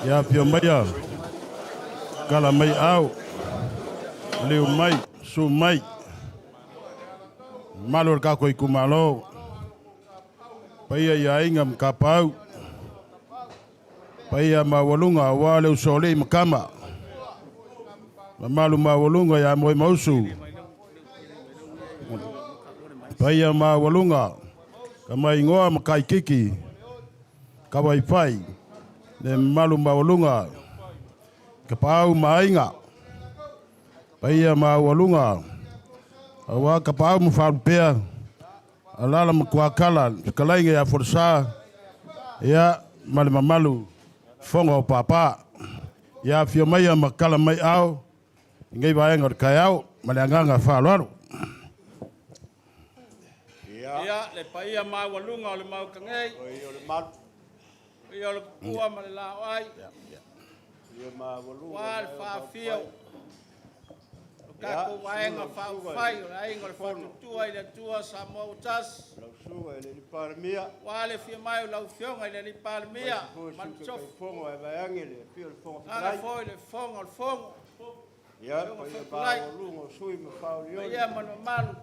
Ia afio maia, kala mai au, liu mai, su mai, mamalu o le kako itumalo, paia i aiga ma kapau, paia maualuga aua le usoalii ma Kama, mamalu maualuga ia Moemausu, paia maualuga ka maigoa ma Kaikiki, Kawaifai, le mamalu maualuga i Kapaau ma Aiga, paia maualuga aua Kapaau ma Faalupea, Alala ma Kuakala, le fetalaiga ia Folasa, ia ma le mamalu fofoga o Papa. Ia afio maia ma kala mai ao i lenei vaega o le taeao ma le agaga faaaloalo. Ia, le paia maualuga o le Maota nei, paia o le tupua ma le laoai, aua le faafia o lo tatou Vaega Faaupufai o le Aiga o le Faatuatua i le Atua Samoa ua Tasi, aua le afio mai o lau Afioga i le Palemia ma le Masiofo, alaala foi le Fofoga o le Fono, Afioga Fepuleai, paia ma le mamalu,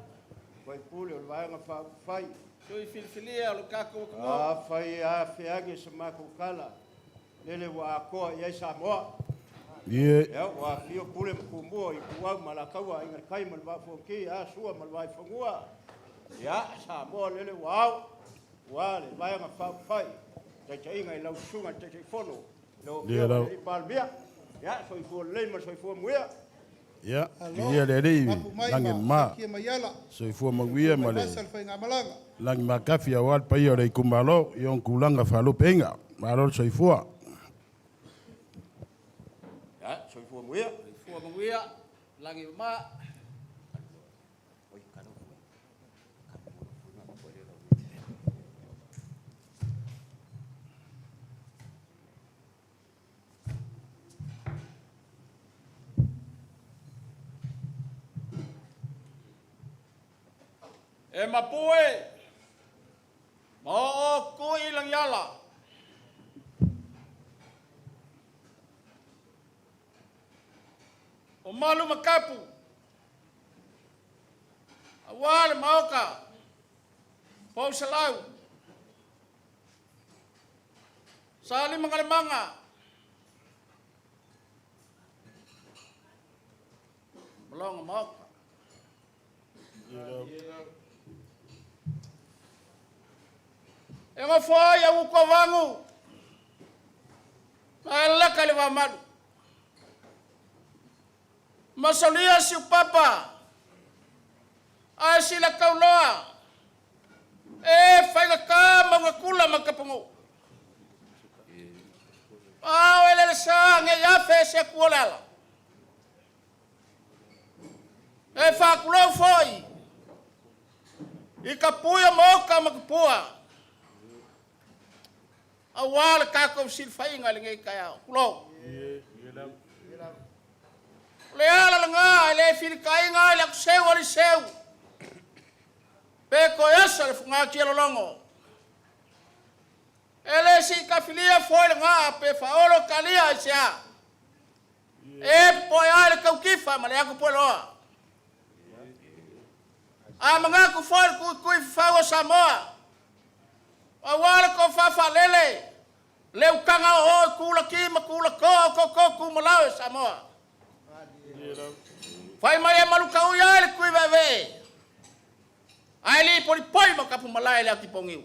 sui filifilia o le tatou atunuu. Lele ua atoa i ai Samoa. Ia, ua afio Pule ma Tumua, Ituau ma Alataua, Aiga i le Tai ma le Vaa o Fonoti, a Sua ma le Vaifanua. Ia, Samoa lele ua ao, ua le Vaega Faaupufai, taitaiga i lau Susuga i le Taitaifono, lau Afioga i le Palemia. Ia, soifua lelei ma le soifua manuia. Ia, viia le Alii, lagi e mama, soifua manuia ma le lagi matafi aua le paia o le itumalo i ona tulaga faalupeina. Malo le soifua. Ia, soifua manuia. Soifua manuia, lagi e mama. E mapu e, ma oo kui langiala. O malu ma kapu, aua le maoka, pousalau. Salimangalemaga. Maloga maoka. E gofo ai au utuavagu ma e laka i le vamalu. Masalia Siupapa, ae Silakauloa, e faigata maugakula ma kapago. Ao e lele sa nge afe se ku o le ala. E faakulou foi i ka pui o maoka ma ka pua. Auā le tatou silafaiga i lenei taeao. Tulou. O le ala lena e le filitaiga ai le atuseu o Eliseu, pe toe asa le fugatia lologo. E le siitafilia foi le gaa pe faaolo talia i se a. E popoe ai le tautifa ma le atupueloa. A manatu foi le tuitui fafau o Samoa, aua le tofa faalele, le utaga oo i tulaki ma tulatoa o toto tumalae o Samoa. Fai mai e malutaui ai le tuiveavee, ae lipolipoi ma tapumalae le atiponiu.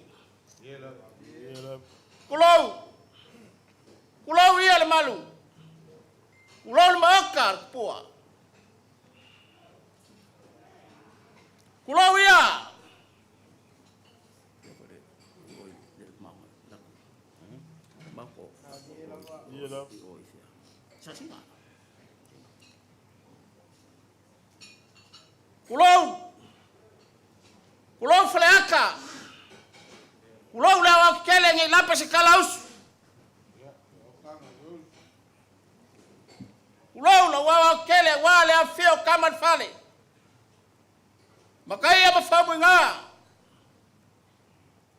Tulou, tulou ia le malu, tulou le maota le tupua. Tulou ia. Tulou, tulou Faleata, tulou le aoaotetele nei lapa se kalausu. Tulou lou aoaotetele aua le afifio o tama i le fale. Mataia ma Faumuiga,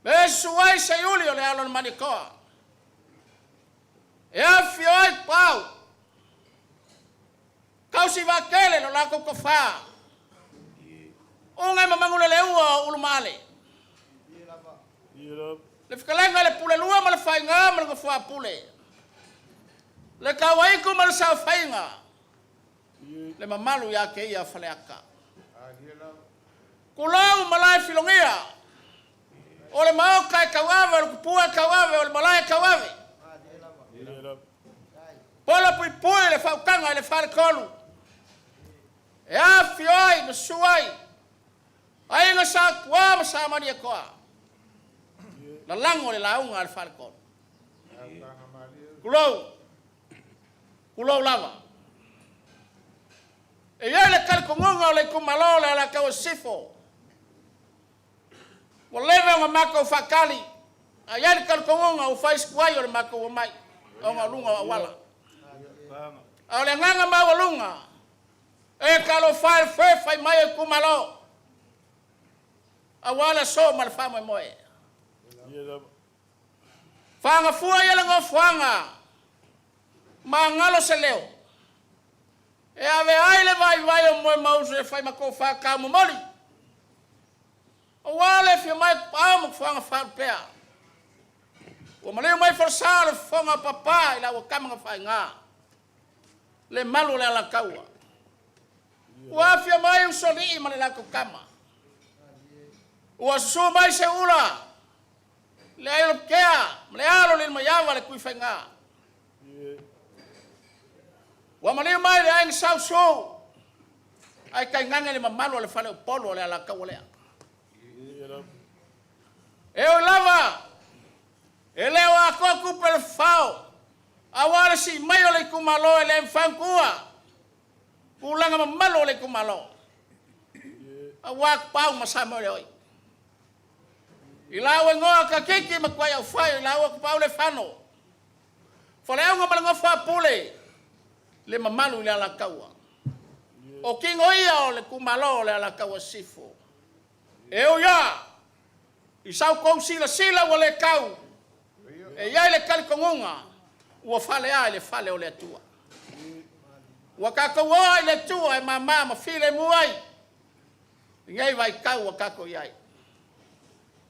me susu ai Seiuli o le alo o le Malietoa. E afifio ai Pau, tausi vaatele lo latou tofa. Uga e mamaguleleua o Ulumaale. Le fetalaiga i le Pulelua ma le Faiga ma le Nofoapule. Le Tauaitu ma le Saofaiga. Le mamalu ia te ia Faleata. Tulou malae filogia. O le maoka e tauave, o le tupua e tauave, o le malae e tauave. Pola puipui le faautaga i le faletolu. E afifio ai ma susu ai aiga sa Tua ma sa Malietoa. Lalago le lauga a le faletolu. Tulou, tulou lava. E i ai le talitonuga o le itumalo o le Alataua Sisifo, ua leva ona matou faatali, a i ai le talitonuga ua fai si tuai o le matou omai ona o luga o auala. A o le agaga maualuga, e talofa e le foe fai mai o itumalo, aua le aso ma le faamoemoe. Faagafua ia le nofoaga magalo se leo e ave ai le vaivai o Moemausu e fai ma tofa taumomoli, aua le afio mai o Tapaau ma Tufuaga Faalupea. Ua maliu mai folasa o le fofoga o Papa i la ua tama na faaiga, le malu o le Alataua. Ua afio mai Usoalii ma le latou tama. Ua susu mai Seuula, le Aiolopukea ma le alo o Lilomaiava le Tuifaiga. Ua maliu mai le aiga Sausu, ae tainane le mamalu o le faleupolu o le Alataua lea. E ui lava e le o atoa tupe o le fafao, aua le sii mai o le itumalo e le mafai ona tuua tulaga mamalu o le itumalo, aua Tapaau ma Samoeleoi. I lau igoa Kakiki ma Tuaiaufai, i lau Tapaau Lefano, Faleauga ma le nofo a Pule, le mamalu i le Alataua. O tino ia o le itumalo o le Alataua Sisifo. E ui lava i sa outou silasila ua le tau, e i ai le talitonuga ua falea i le fale o le Atua. Ua tatou oa i le Atua e mama ma filemu ai i nei vaitau ua tatou i ai.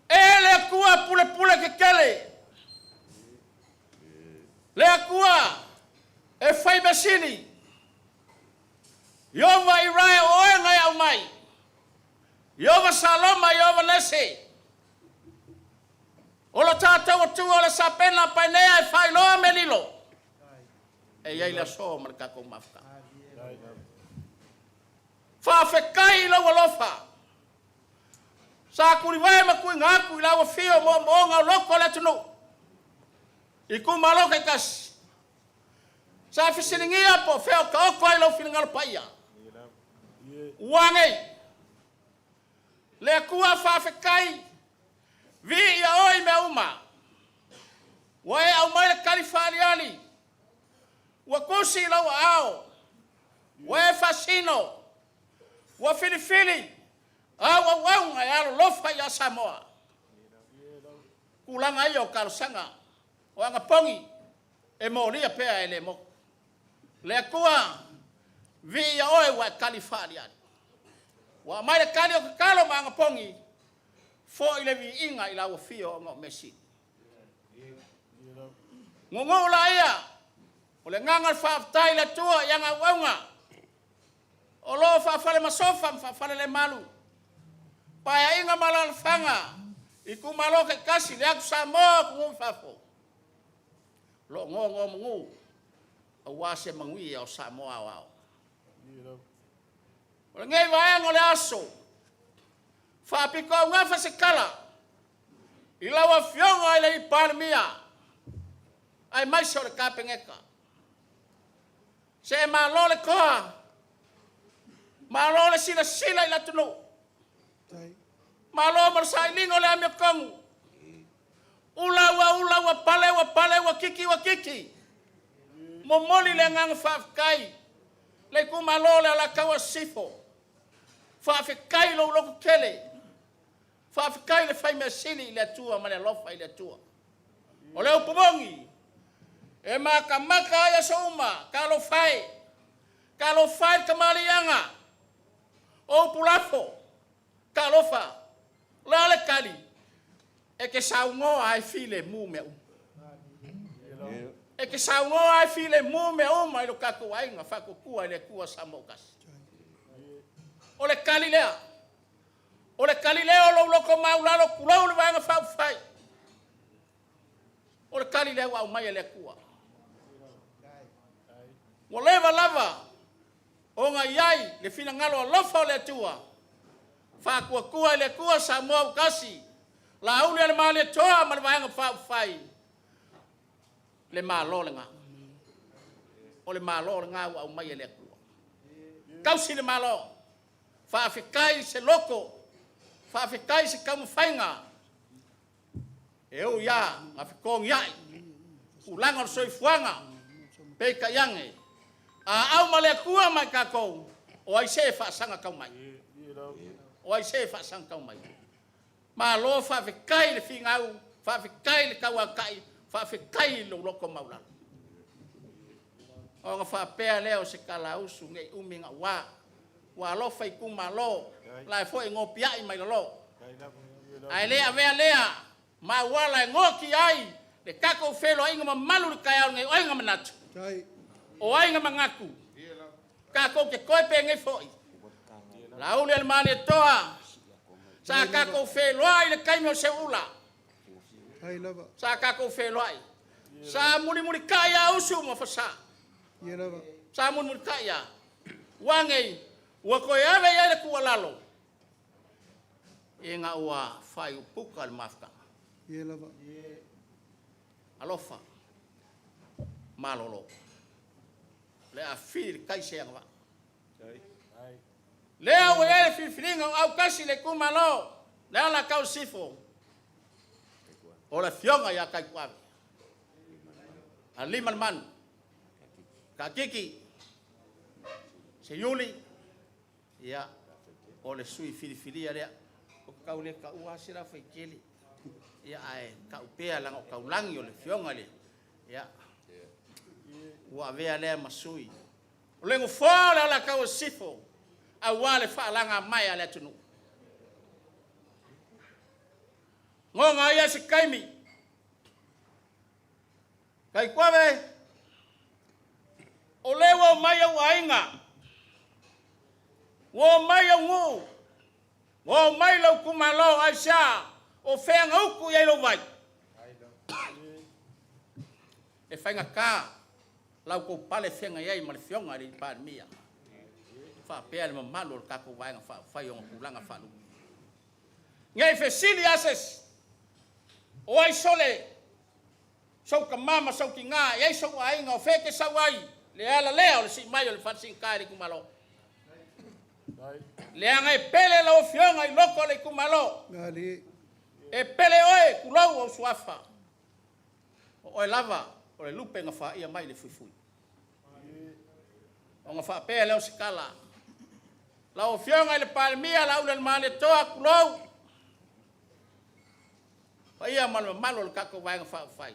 E le Atua pulepule tetele, le Atua e fai mea sili, Iova Irae o oe na e aumai, Iova Saloma, Iova Nese. O lo tatou Atua o le Sapena Paenea e faailoa mea lilo e i ai le aso ma le tatou mafutaga. Faafetai i lou alofa. Sa tulivae ma tuuina atu i lau afio moomooga o loto o le atunuu, itumalo taitasi. Sa fesiligia po o fea o taoto ai lou finagalo paia. Ua nei, le Atua faafetai, viia oe i mea uma. Ua e aumai le tali faaaliali, ua tusi i lou aao, ua e faasino, ua filifili au auauna e alolofa ia Samoa. Tulaga ia o talosaga o anapogi e molia pea e le motu. Le Atua, viia oe ua e tali faaaliali. Ua aumai le tali o tatalo ma anapogi, foi le viiga i lau afio ona o mea sili. Nunuu laia, o le agaga o le faafetai i le Atua i ana auauna, o lo o faafalemasofa ma faafalelemalu, paeaiga ma alaalafaga, itumalo taitasi, le atu Samoa, atunuu i fafo, o lo o nonomanu aua se manuia o Samoa aoao. O lenei vaega o le aso, faapitoaugafa se tala i lau Afioga i le Palemia, aemaise o le Kapeneta. Se malo le toa, malo le silasila i le atunuu, malo mo le sailiga o le amiotonu. Ula ua ula ua pale ua pale ua kiki ua kiki. Momoli le agaga faafetai le itumalo o le Alataua Sisifo. Faafetai lou lototele, faafetai le faimea sili i le Atua ma le alofa i le Atua. O le upu moni, e matamata ai aso uma, talofa e, talofa e i le tamaliiaga, o upu lafo, talofa, o le a le tali? E te saunoa ai filemu mea uma. E te saunoa ai filemu mea uma i lo tatou aiga faatuatua i le Atua Samoa ua tasi. O le tali lea. O le tali lea o lou loto maualalo, tulou le Vaega Faaupufai. O le tali lea ua aumai e le Atua. Ua leva lava ona i ai le finagalo alofa o le Atua, faatuatua i le Atua Samoa ua tasi, Laauli a le Malietoa ma le Vaega Faaupufai, le Malo lena. O le Malo lena ua aumai e le Atua. Tausi le Malo, faafetai i se loto, faafetai i se taumafaiga, e ui lava na fetogiai tulaga o le soifuaga, peitai ane, a au ma le Atua ma i tatou, o ai se e faasaga tau mai? O ai se e faasaga tau mai? Malo faafetai le finau, faafetai le tauatai, faafetai i lou loto maualalo. Ona faapea lea o se talausu ne i umi gaua, ua alofa itumalo, la e foi e nopiai mai lalo. Ae le avea lea ma auala e noatia ai le tatou feiloaiga mamalu i le taeao lenei, o ai na manatu? O ai na manatu? Tatou te toe penei foi. Laauli a le Malietoa, sa tatou feiloai i le taimi o Seuula. Sa tatou feiloai. Sa mulimulitai a usu ma fasa. Sa mulimulitai a. Ua nei, ua toe ave i ai le tuualalo, ina ua faaiupuka le mafutaga. Alofa, malolo. Le a fili le tai se agavaa. Lea ua i ai le filifiliga o autasi le itumalo, le Alataua Sisifo, o le afioga ia Taituave. A lima le manu, Taatiti, Seiuli, ia, o le sui filifilia lea. Ou te tau le taua lava se la faitele, ia, ae tau pea leaga o taulagi o le afioga i le, ia, ua avea lea ma sui. O le nofoa o le Alataua Sisifo, aua le faalagamaea a le atunuu. Goga ai se taimi, Taituave, o lea ua omai au aiga, ua omai au nuu, ua omai lou itumalo, aisea? O fea na utu i ai lou vai? E faigata la outou pale feagai ai ma le Afioga i le Palemia. Faapea le mamalu o le tatou Vaega Faaupufai i ona tulaga faalupe. Ne i fesili lava se isi, o ai sole sou tama ma sou tina, e i ai sou aiga, o fea e te sau ai? Le ala lea o le sii mai o le fale siigata i le itumalo. Leaga e pele lau Afioga i loko o le itumalo. E pele oe, tulou ou suafa, o oe lava o le lupe na faia mai le fuifui. Ona faapea lea o se tala, lau Afioga i le Palemia Laaulialemalietoa, tulou, paia ma le mamalu o le tatou Vaega Faaupufai,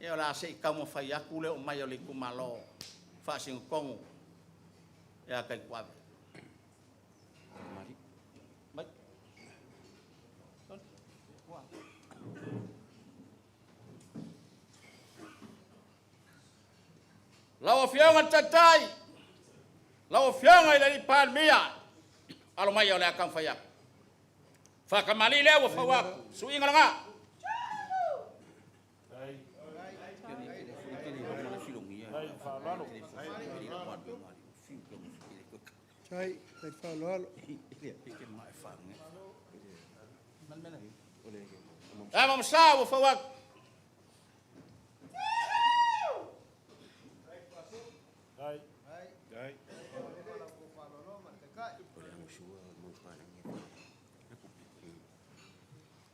ia o le a se i taumafai atu le oo mai o le itumalo e faasinotonu ia Taituave. Mai. Lau Afioga i le Taitai, lau Afioga i le Palemia, alo mai o le a taumafai atu. Faatamalii lea ua fau atu, suiga lena. Le ma sa ua fau atu.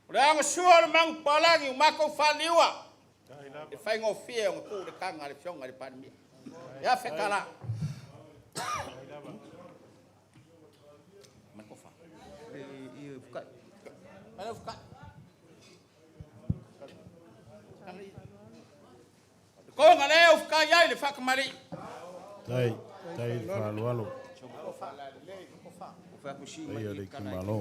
O le agasua o le manupapalagi ua matou faaliua, e faigofie ona tuu le taga a le Afioga i le Palemia. E $1,000. Toga lea ufika ai le faakamali'i. Tai, tai le faaaloalo. Paia le itumalo.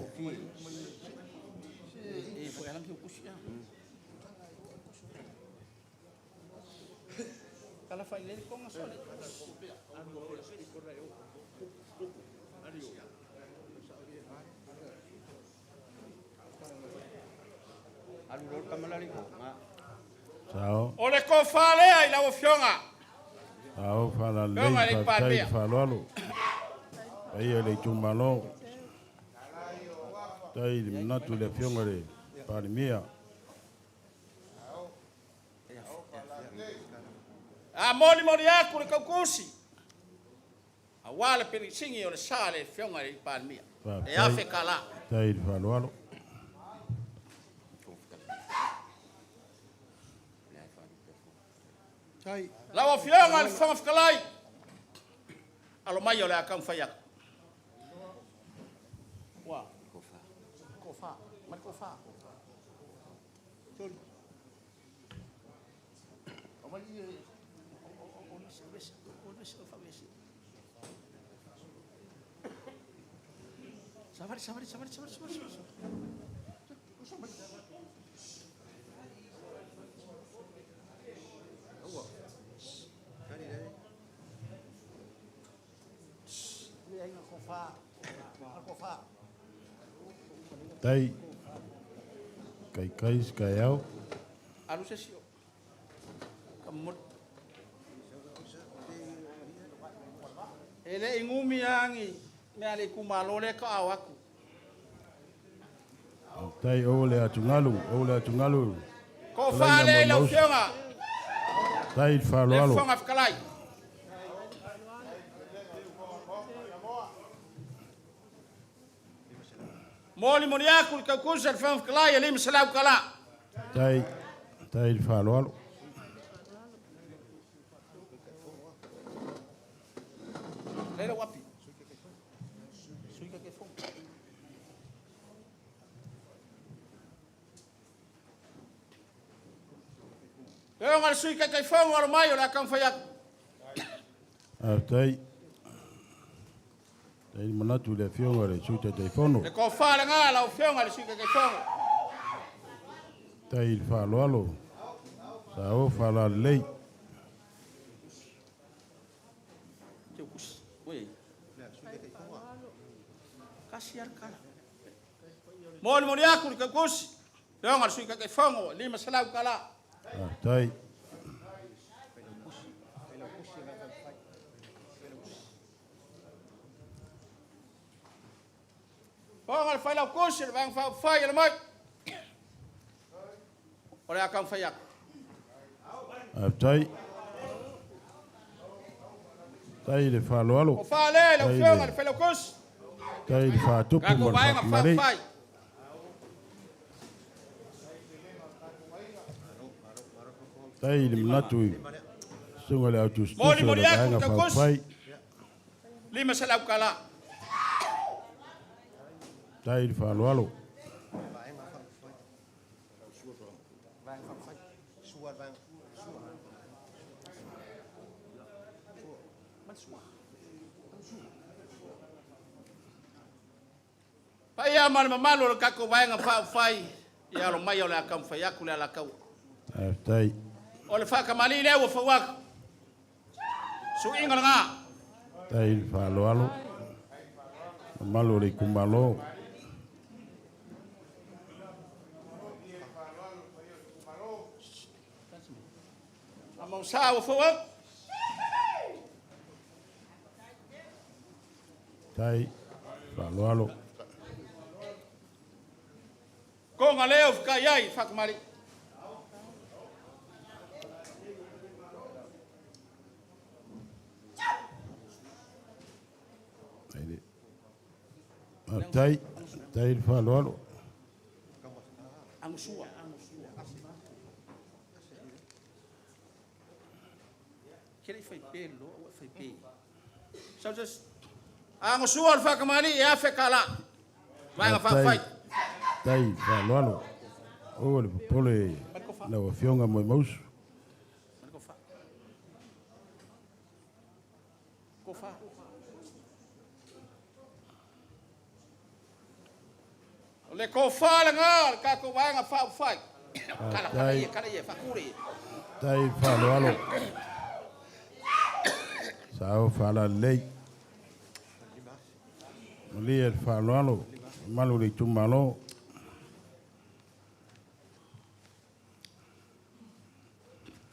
Sao. O le tofa lea i lau Afioga. Sao faalalelei, Afioga i le faafetai Palemia. Le faaaloalo. Paia le itumalo. Tai le manatu i le Afioga i le Palemia. A molimoli atu le tautusi, aua le penisini o le sa le Afioga i le Palemia. E Faafetai. $1,000. Tai le faaaloalo. Lau Afioga i le Fofoga Fetalai, alo mai o le a taumafai atu. Ua. Kofa. Mai kofa. Savali, savali, savali, savali, savali, savali. Tai kaikai se kaeao. Alu se sio. Ka momoli. E le i gumi agi mea le itumalo lea ka ao atu. Tai o le atugalu, o le atugalu. Tofa lea i lau Afioga, Tai le le faaaloalo. Fofoga Fetalai. Molimoli atu le tautusi a le Fofoga Fetalai e $500. Tai, tai le faaaloalo. Lele wapi. Sui ka ke fono. Pega le sui ka ke fono alo mai o le a taumafai atu. Tai. Tai le manatu i le Afioga i le Sui Taitaifono. Le tofa lena lau Afioga i le Sui Taitaifono. Tai le faaaloalo. Sao faalalelei. Teu kusi. Ui. Kasi ala kala. Molimoli atu le tautusi. Pega le sui Taitaifono $500. Tai. Fofoga o le Failautusi o le Vaega Faaupufai a le mai. O le a taumafai atu. Faafetai. Tai le faaaloalo. O fa lea i lau Tai Afioga i le Failautusi. Tai le faatupu Tatou ma le Vaega faatamalii. Faaupufai. Tai le manatu i susuga i le autusitusi o le Molimoli atu Vaega Tautusi. Faaupufai. $500. Tai le faaaloalo. Paia ma le mamalu o le tatou Vaega Faaupufai, ia alo mai o le a taumafai atu le alataua. Faafetai. O le faatamalii lea ua fau atu. Suiga lena. Tai le faaaloalo. Mamalu o le itumalo. Amausa ua fau atu. Tai faaaloalo. Konga leo fukai ai faatamalii. Tai le. Faafetai. Tai le faaaloalo. Agusua. Ke le fai pe lo, ua fai pe. So just Agusua le faatamalii e afe kala. Vaega Faaupufai. Tai faaaloalo. O le popole lau Afioga Moemausu. Kofa. Kofa. O le kofa lena o le tatou Vaega Faaupufai. Kala kala ia, kala ia, faakule ia. Tai faaaloalo. Sao faalalelei. Malie le faaaloalo. Mamalu o le itumalo.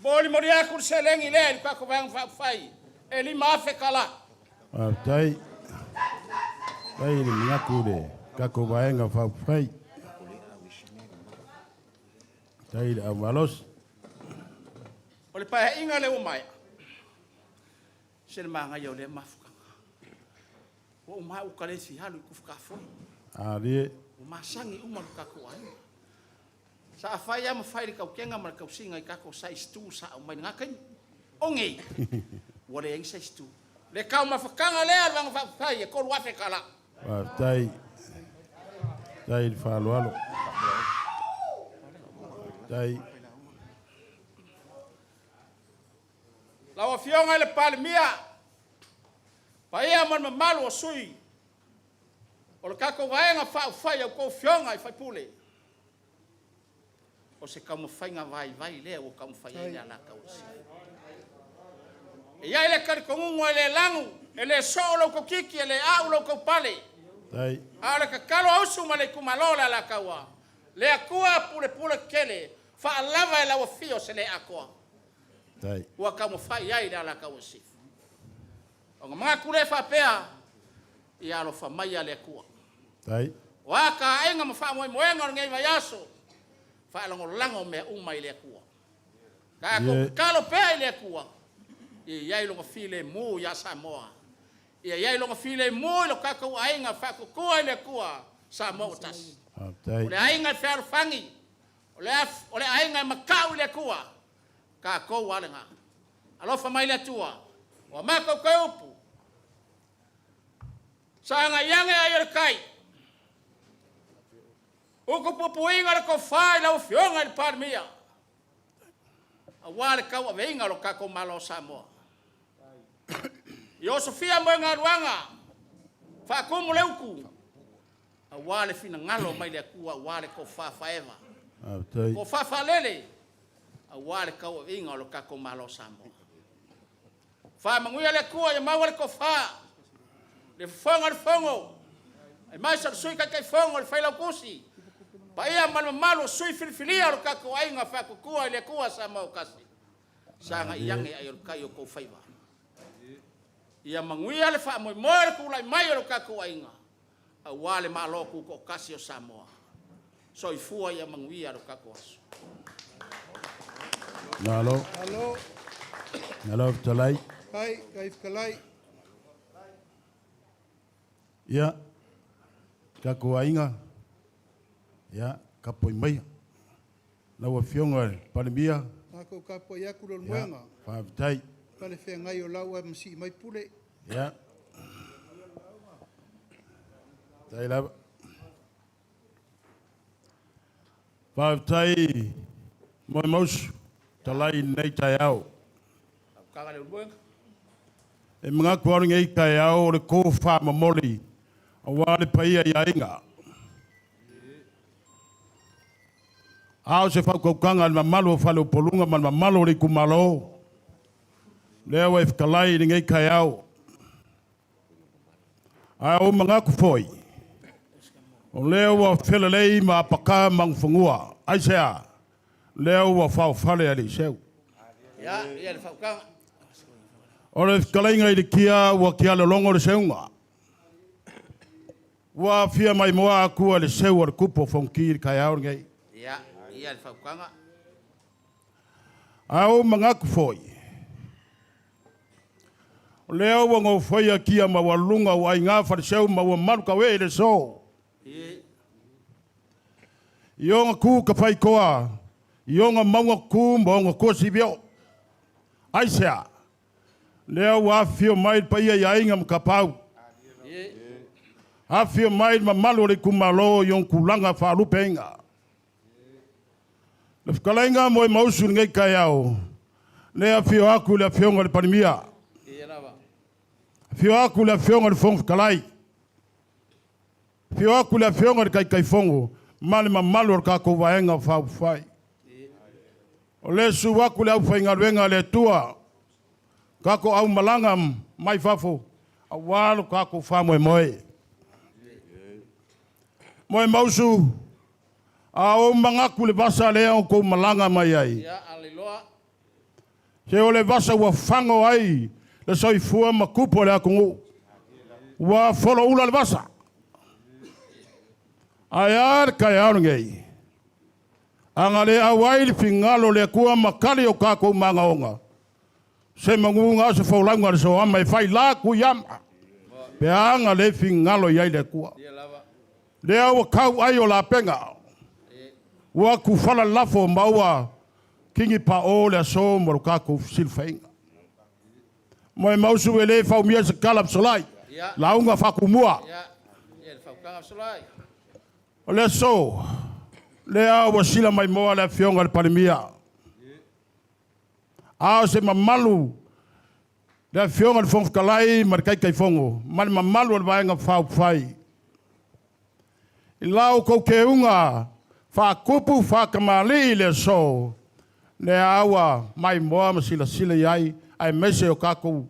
Molimoli atu le seleni lea i le tatou Vaega Faaupufai. E 5,000 kala. Faafetai. Tai le manatu i le tatou Vaega Faaupufai. Tai le aumalosi. O le paeaiga lea ua maea. Se le magaia o lea mafutaga. Ua uma au ka le fi alu i Tufutafoe. Alie. Ua masagi uma lo tatou aiga. Sa afai lava ma fai le tautega ma le tausiga i tatou size 2 sa aumai i lena taimi. O nei, ua leai ni size 2. Le taumafataga lea a le Vaega Faaupufai e 3,000 tala. Faafetai. Tai le faaaloalo. Tai. Lau Afioga i le Palemia, paia ma le mamalu o sui o le tatou Vaega Faaupufai a outou afioga i faipule, o se taumafaiga vaivai lea ua taumafai ai le Alataua i Sisifo. E i ai le talitonuga e le lanu, e le soo lo outou titi, e le au lo outou pale. Tai. A o le tatalo a usu ma le itumalo o le Alataua, le Atua pulepule tele, faalava e lau afio se le atoa. Tai. Ua taumafai ai le Alataua i Sisifo. Ona manatu lea faapea, ia alofa mai a le Atua. Tai. O a taaiga ma faamoemoega o lenei vaiaso, faalagolago mea uma i le Atua. Tatou tatalo pea i le Atua, ia i ai lona filemu ia Samoa. Ia i ai lona filemu i lo tatou aiga faatuatua i le Atua, Samoa ua tasi. Faafetai. O le aiga e fealofani, o le aiga e matau i le Atua, tatou a lena. Alofa mai le Atua, o a matou toe upu, saga iage ai o le tai, utu pupuiga le tofa i lau Afioga i le Palemia, aua le tauaveiga o lo tatou Malo o Samoa. I osofia moe galuaga, faatumu le utu, aua le finagalo mai le Atua, aua le tofa faeva. Faafetai. Tofa faalele, aua le tauaveiga o lo tatou Malo o Samoa. Faamanuia le Atua ia maua le tofa, le fofoga o le fono, aemaise o le Sui Taitaifono o le Failautusi, paia ma le mamalu o sui filifilia o lo tatou aiga faatuatua i le Atua Samoa ua tasi. Sagai ane ai o le tai o tou faiva. Ia manuia le faamoemoe o le tulai mai o lo tatou aiga. Auā le Malo Tutoatasi o Samoa. Soifua ia manuia lo tatou aso. Malo. Malo. Malo fetalai. Kai, kai fetalai. Ia, tatou aiga, ia, tapuai maia. Lau Afioga i le Palemia. Matou tapuai atu Ia, Leulumoega. faafetai. Pale feagai o lau ae masii mai pule. Ia. Faafetai lava. Faafetai Moemausu, talai i lenei taeao. Taukaga Leulumoega. E manatu au lenei taeao o le tofa momoli aua le paia i aiga. A o se faautautaga i le mamalu o Faleupoluga ma le mamalu o le itumalo, lea ua e fetalai i lenei taeao. Ae ua ou manatu foi, o lea ua felelei ma apaka manufanua. Aisea? Lea ua faofale alii seu. Ia, ia le faautaga. O le fetalaiga i le kia ua kialologo le seuga. Ua fia maimoa atua le seu a le tupu o Fonoti i le taeao lenei. Ia, ia le faautaga. Ae ua ou manatu foi, o lea ua nofoia kia maualuluga ua aiga faleseu ma ua malu tauee i le so. I ona tu tafaitoa, i ona mauga tutu ma ona tuasivi oo. Aisea? Lea ua afifio mai le paia i aiga ma tapaau. Afifio mai le mamalu o le itumalo i ona tulaga faalupeina. Le fetalaiga Moemausu i lenei taeao, lea afio atu i le Afioga i le Palemia, afio atu i le Afioga i le Fofoga Fetalai, afio atu i le Afioga i le Taitaifono ma le mamalu o le tatou Vaega Faaupufai. O le susu atu i le aufaigaluega a le Atua, tatou aumalaga mai fafo, aua lo tatou faamoemoe. Moemausu, a ou manatu i le vasa lea o tou malaga mai ai, Ia, alailoa. se o le vasa ua fago ai le soifua ma tupu o le atunuu. Ua foloula le vasa. Ae a le taeao lenei? Aga le auai le figalo o le Atua ma tali o tatou magaoga. Se manuga o se folauga a le soama e fai la tuiama. Pe aga le figalo i ai le Atua. Lea ua tau ai o lapega. Ua tufala lafo ma ua kini pao le aso ma lo tatou fesilafaiga. Moemausu e le faumia se tala fesolai. Lauga faatumua. Ia, ia le fautuaga fesolai. O le aso, lea ua sila maimoa le Afioga i le Palemia. A o se mamalu le Afioga i le Fofoga Fetalai ma le Taitaifono ma le mamalu o le Vaega Faaupufai. I la outou keuga faatupu faatamalii i le aso, lea ua maimoa ma silasila i ai, aemaise o tatou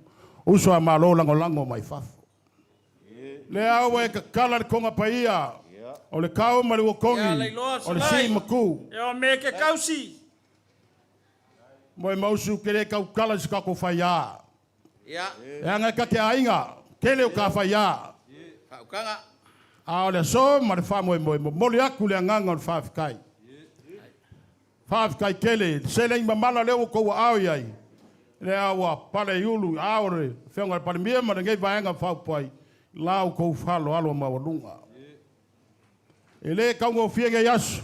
uso a Malo lagolago mai fafo. Lea ua e tatala le toga paia o le kao ma le Ia, uakogi alailoa o le fesolai. sii matu. E o me ke kausi. Moemausu ke le tautala i se tatou faiā. Ia, E aga e ka te aiga, tele o ka faiā. fautuaga. A o le aso ma le faamoemoe, momoli atu le agaga o le faafetai. Faafetai tele, le seleni mamala lea ua outou aao i ai, lea ua pale i ulu ao o le Afioga i le Palemia ma lenei Vaega Faaupufai, la outou faaaloalo maualuga. E le taugofie nei aso,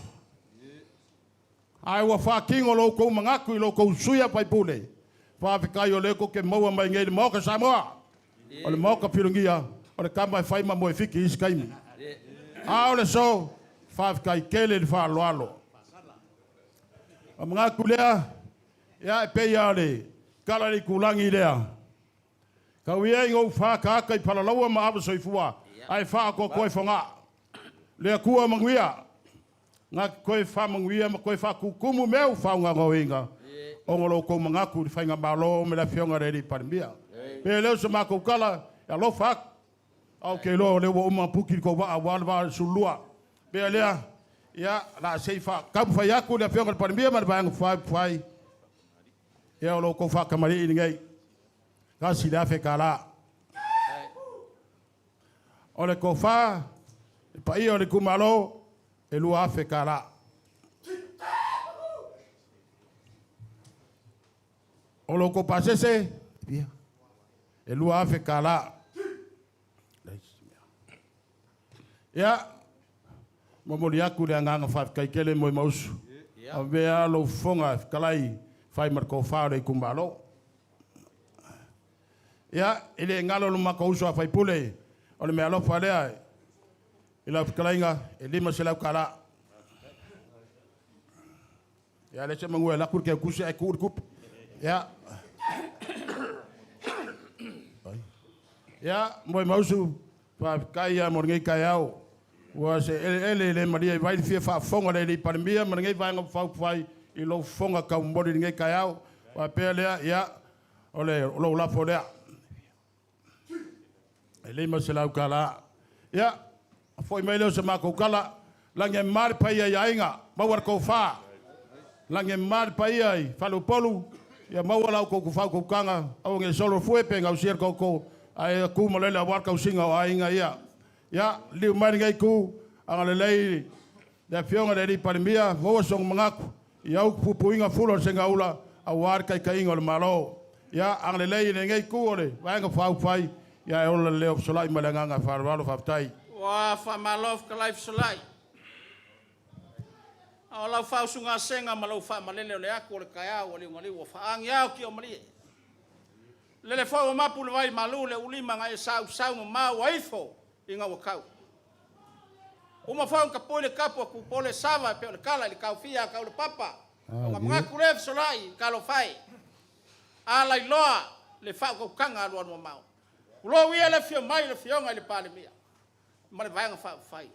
ae ua faatino lo outou manatu i lo outou sui usufono. Faafetai o lea tou te maua mai nei i le Maota Samoa. O le Maota Pilogia, o le tama e fai ma moefiki i isi taimi. A o le aso, faafetai tele i le faaaloalo. O manatu lea, ia e pei lava o le tala i le itulagi lea. Tau ia ina ou fataata i Palalaua ma ava soifua, ae faaatoatoa i Fogaa. Le Atua manuia, na te toe faamanuia ma toe faatutumu mea ua faagaogoina, ona o lo outou manatu i le faigamalo ma le Afioga i le alii Palemia. Pe le o se matou tala, e alofa atu. Ae ou te iloa o lea ua uma ona puki le tou vaa aua le vaa 12. Pea lea, ia, o le a se i taumafai atu le Afioga i le Palemia ma le Vaega Faaupufai, ia o lo outou faatamalii lenei, $1,000. O le tofa paia o le itumalo, e $2,000. O lo outou pasese, ia, e $2,000. Ia, momoli atu le agaga faafetai tele Moemausu. Avea lou fofoga fetalai fai ma le tofa o le itumalo. Ia, e le galo lo matou uso a faipule, o le meaalofa lea i lau fetalaiga e $500. Ia, le se manua e laku le keukusi ae tuu le tupe. Ia. Ia, Moemausu, faafetai ia mo lenei taeao. Ua se eleele le malia i vai le fia faafofoga le alii Palemia ma lenei Vaega Faaupufai i lou fofoga taumoli i lenei taeao. Faapea lea, ia, o le lou lafo lea. E $500. Ia, foi mai lea o se matou tala, lagi e mama le paia i aiga, maua le tofa. Lagi e mama le paia i faleupolu, ia maua la outou faautautaga, aua ne i solo fue pe gausia le toto, ae tu malele aua le tausiga o aiga ia. Ia, liliu mai lenei itu, agalelei le Afioga i le Alii Palemia, maua sona manatu i au puipuiga fula o le segaula aua le taitaiga o le Malo. Ia, agalelei i lenei itu o le Vaega Faaupufai, ia e ola le leo fesolai ma le agaga faaaloalo. Faafetai. Ua faamalo fetalai fesolai. A o lau faausugasega ma lou faamalele o le atu o le taeao ua liugaliu ua faaagi ao ki o malie. Lele foi ua mapu le vai malu le ulima na e sausau ma mau ua ifo i gaua tau. Uma foi ona tapui le tapu a Tupole Sava e pei o le tala i le taofia a tau le papa. O ka manatu lea fesolai i talofa e. Alailoa le faautautaga alualu mamao. Tulou ia le afio mai o le Afioga i le Palemia ma le Vaega Faaupufai.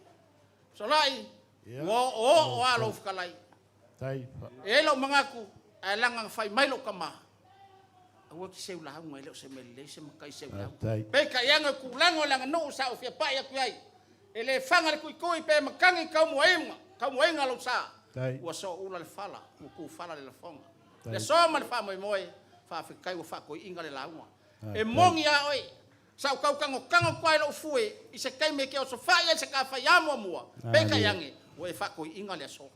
Fesolai, ua oooo lava lou fetalai. E i ai lou manatu, ae leaga na fai mai lou tama, aua e te seu lauga, e le o se mea lelei se matai seu lauga. Peitai ane o tulaga o le aganuu sa ou fia pai atu i ai, e le faga le tuitui pe matagi taumuaiga, taumuaiga lou sa, ua sooula le fala, ua tufala le lafoga. Le aso ma le faamoemoe, faafetai ua faatoiina le lauga. E moni a oe, sa ou tau tagotago atu lava i lou fue i se taimi e te osofai ai se ta fai muamua, peitai ane, ua e faatoiina le aso.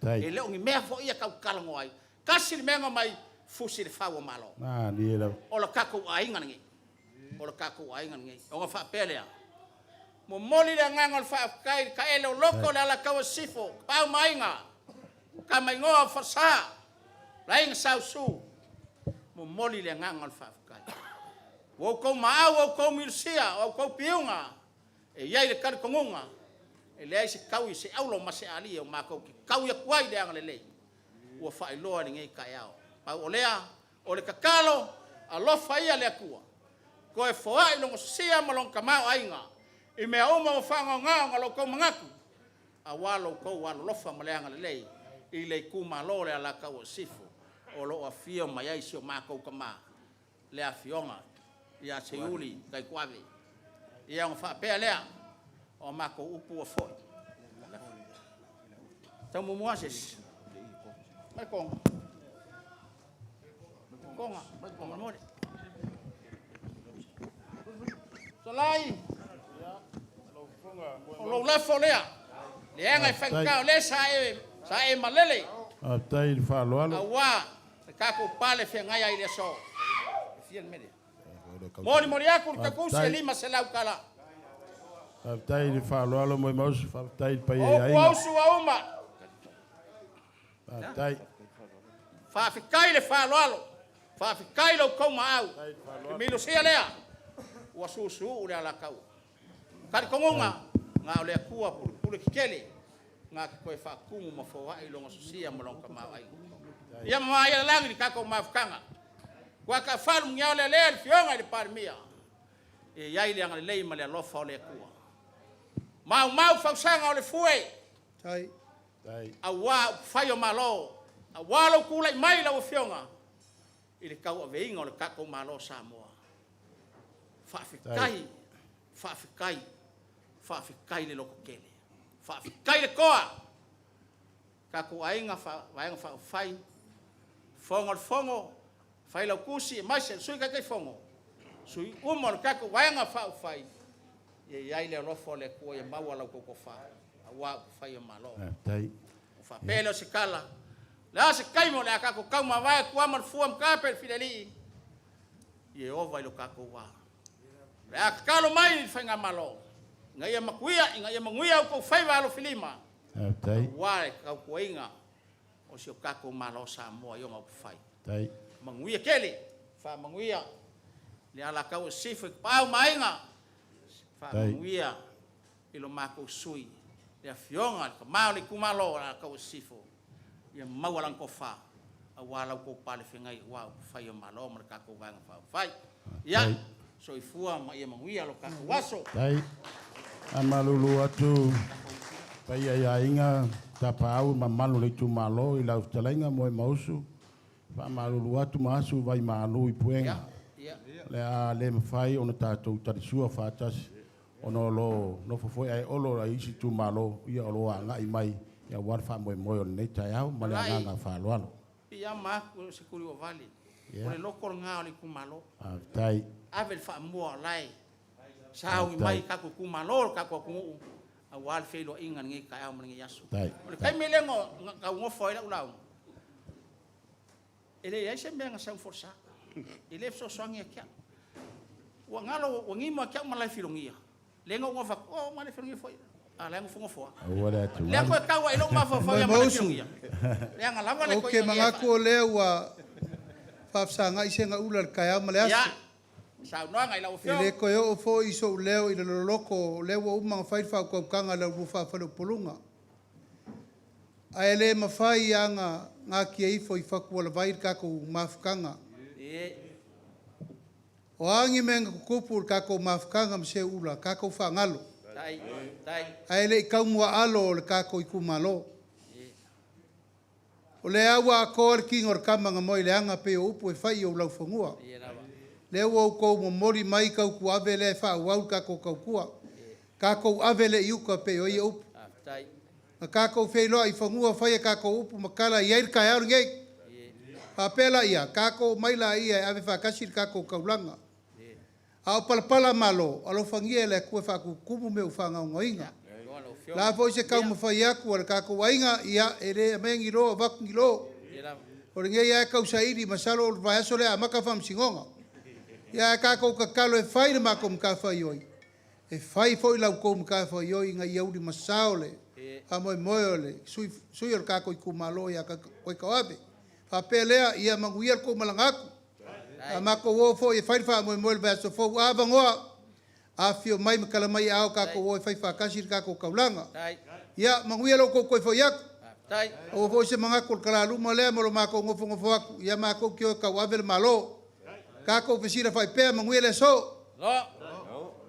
E le o ni mea foi ia tau talanoa ai. Tasi le mea na omai, fusi le fau o Malo. O le tatou aiga lenei. O le tatou aiga lenei. Ona faapea lea, momoli le agaga o le faafetai i le taele o loto o le Alataua Sisifo, Tapaau ma Aiga, Tama Igoa o Falesa, le Aiga Sausu, momoli le agaga o le faafetai. Ua outou maau, ua outou milusia, ua outou piuga, e i ai le talitonuga, e leai se taui, se aulo ma se alie o matou te taui atu ai le agalelei ua faailoa i lenei taeao. Pau o lea, o le tatalo, alofa ia le Atua, toe foai lona sosia ma lona tamaoaiga i mea uma ua faagaoga ona lo outou manatu, aua lo outou alolofa ma le agalelei i le itumalo o le Alataua Sisifo o lo o afio mai ai si o matou tama, le Afioga ia Seiuli Taituave. Ia ona faapea lea, o a matou upu ua foi. Tau muamua se isi. Mai konga. Konga, mai konga mole. Solai. O lou lafo lea. Leaga e faigata o lea sa e malele. Faafetai i le faaaloalo. Aua le tatou pale feagai ai i le aso. E fia le mea lea. Molimoli atu le takusi e $500. Faafetai i le faaaloalo Moemausu, faafetai i le paia i O aiga. Puausu ua uma. Faafetai. Faafetai le faaaloalo. Faafetai lo outou maau. Le milusia lea ua susuu le Alataua. Talitonuga na o le Atua pulepule tetele na te toe faatumu ma foai lona sosia ma lona tamaoaiga. Ia mamaia le lagi i le tatou mafutaga. Ua taafalu muniao lea lea le Afioga i le Palemia. E i ai le agalelei ma le alofa o le Atua. Maumau fausaga o le fue. Aua upufai o Malo, aua lou tulai mai lau Afioga i le tauaveina o le tatou Malo o Samoa. Faafetai, faafetai, faafetai le lototele. Faafetai le toa. Tatou aiga Vaega Faaupufai, Fofoga o le Fono, Failautusi, aemaise le Sui Taitaifono, sui uma o le tatou Vaega Faaupufai. Ia i ai le alofa o le Atua ia maua la outou tofa aua upufai o Malo. Faafetai. Ona faapea lea o se tala, O le a se taimi o le a tatou taumavae atu lava ma le fua ma tape i le filialii, Ieova i lo tatou va. O le a tatalo mai i le Faigamalo ina ia matuia, ina ia manuia outou faiva alofilima Faafetai. aua le tautuaina o si o tatou Malo o Samoa i ona upufai. Faafetai. Manuia tele, faamanuia le Alataua i Sisifo i Tapaau ma Aiga, faamanuia i lo matou sui usufono, le Afioga i le Tama o le itumalo o Alataua Sisifo, ia maua lana tofa aua la outou palefeagai aua upufai o Malo ma le tatou Vaega Faaupufai. Ia, soifua ma ia manuia lo tatou aso. Faafetai. Faamalulu atu paia i aiga, tapaau ma mamalu o le itumalo i lau fetalaiga Moemausu. Faamalulu atu ma asu vai malu i puega. Ia, O le a le mafai ona tatou talisua faatasi ona o lo o nofo foi Aeolo i isi itumalo, ia o lo o agai mai aua le faamoemoe o lenei taeao ma le Talai. agaga faaaloalo. Piiama atu i se tuli ua vale. O le loto lena o le itumalo. Faafetai. Ave le faamua o la e sauni mai i tatou itumalo, le tatou atunuu, aua le feiloaiga i lenei taeao ma lenei aso. Faafetai. O le taimi lea na taugofo ai lau lauga, e leai se mea na sau i folasa. E le fesoasoani ia te au. Ua galo, ua nimo ia te au malae filogia, lea na ou nofo atu, o malae filogia foi, a o la e nofonofo lava. Aua le atu Lea galu. toe tau ai lou mafaufau ia Moemausu. malae filogia. Leaga lava le Ou te toeaina ia manatu o lea ua faafesagai segaula i le taeao ma le Ia, aso. saunoaga i lau E Afioga. le toe oo foi i so'u leo i le loloko o lea ua uma ona fai le faautautaga a le aulua faa-faleupoluga. Ae le mafai aga gatia ifo i fatualavai le tatou mafutaga. O a ni mea na tutupu i le tatou mafutaga ma Seuula, tatou faagalo. Tai, tai. Ae le i taumuaalo o le tatou itumalo. O lea ua atoa le tino o le tama na moe i le aga pei o upu e fai i ou laufanua. Ia lava. Lea ua outou momoli mai tautuave lea e faaauau le tatou tautua. Tatou ave lea i uta pei o ia upu. Faafetai. Na tatou feiloai i fanua fai a tatou upu ma tala e i ai le taeao lenei. Faapea laia, tatou omai laia e ave faatasi le tatou taulaga. A o palapala malo, alofagia e le Atua e faatutumu mea ua faagaogoina. Igoa lau Afioga. La foi se taumafai atu a le tatou aiga, ia e le aumaia ni lo avatu ni lo. Ia lava. O lenei lava e tausaili, masalo o le vaiaso lea e amata faamasinoga. Ia ae tatou tatalo e fai le matou matafaioi, e fai foi la outou matafaioi ina ia ulimasao le faamoemoe o le sui o le tatou itumalo ia Koikauave. Faapea lea, ia manuia le tou malaga atu. A matou o foi e fai le faamoemoe i le vaiaso fou, a avanoa, afifio mai ma tala mai aao tatou o e fai faatasi le tatou taulaga. Tai. Ia manuia lo outou toe foi atu. Faafetai. Aua foi se manatu o le talaluma lea ma lo matou nofonofo atu, ia matou te o e tauave le Malo. Tatou fesilafai pea, manuia le aso. Lo.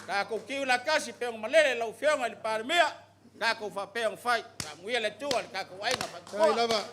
Tatou tiu latasi pe ona malele lau Afioga i le Palemia. Tatou faapea ona fai. Faamanuia le Atua i le tatou aiga Tai faatutoa. lava.